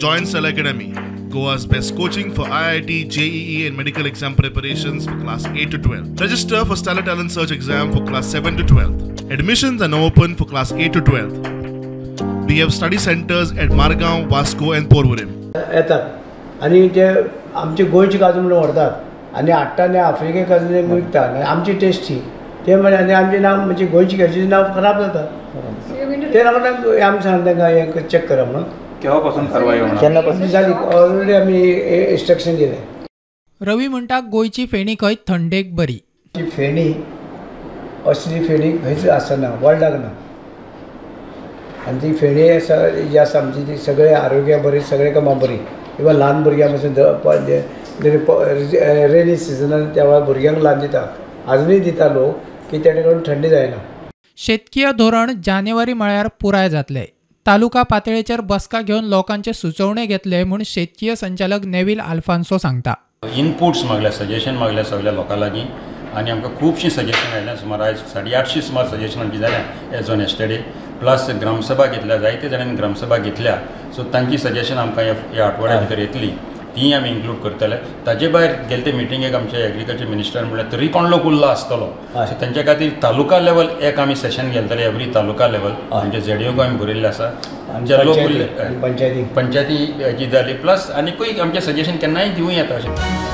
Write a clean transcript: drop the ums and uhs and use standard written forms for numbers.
Join Stellar Academy, Goa's best coaching for IIT, JEE and medical exam preparations for class 8 to 12. Register for Stellar Talent Search exam for class 7 to 12. Admissions are now open for class 8 to 12. We have study centers at Margao, Vasco and Porvorim. येतात आनी ते आमचे गोंयची काजू म्हणून व्हरतात आनी हाडटा आनी आफ्रिके काजू विकता आनी आमची टेस्टी ते म्हणजे आनी आमचें नांव म्हणजे गोंयची काजूचें नांव खराब जाता. ते लागून आमी सांगता तांकां हें चॅक करा म्हणून. केव्हा पासून कारवाई होणार? केन्ना पासून जाली ऑलरेडी आमी इन्स्ट्रक्शन दिलें. रवी म्हणटा गोंयची फेणी खंय थंडेक बरी. ती फेणी असली फेणी खंयच आसना, वर्ल्डाक ना. आनी ती फेणी आसा जी आसा आमची ती सगळे आरोग्या बरी, सगळे कामां बरी. इवन ल्हान भुरग्यां पासून रेनी सिजनान त्या वेळार भुरग्यांक ल्हान दिता, आजुनूय दिता लोक की तेणे करून थंडी जायना. शेतकीय धोरण जानेवारी म्हळ्यार पुराय जातले. तालुका पातळेचेर बसका घेवन लोकांचे सुचोवणे घेतले म्हूण शेतकीय संचालक नेवील आल्फान्सो सांगता. इनपुट्स मागल्या, सजेशन मागल्या सगळ्या लोकां लागीं आनी आमकां खुबशीं सजेशन आयल्या. सुमार आयज 850 सुमार सजेशन आमची जाल्या एज ऑन येस्टरडे. प्लस ग्रामसभा घेतल्या, जायते जाणांनी ग्रामसभा घेतल्या, सो तांची सजेशन आमकां ह्या आठवड्या भितर येतली, तीय आमी इन्क्लूड करतले. ताजे भायर गेले ते मिटिंगेक आमचे एग्रीकल्चर मिनिस्टर म्हणल्यार तरी कोण लोक उरला आसतलो, सो तांच्या खातीर तालुका लेवल एक आमी सेशन घेतले. एवरी तालुका लेवल आमच्या झेडीओक आमी बरयल्लें आसा, जे लोक उरले पंचायती जी जाली, प्लस आनीकूय आमचें सजेशन केन्नाय दिवं येता अशें.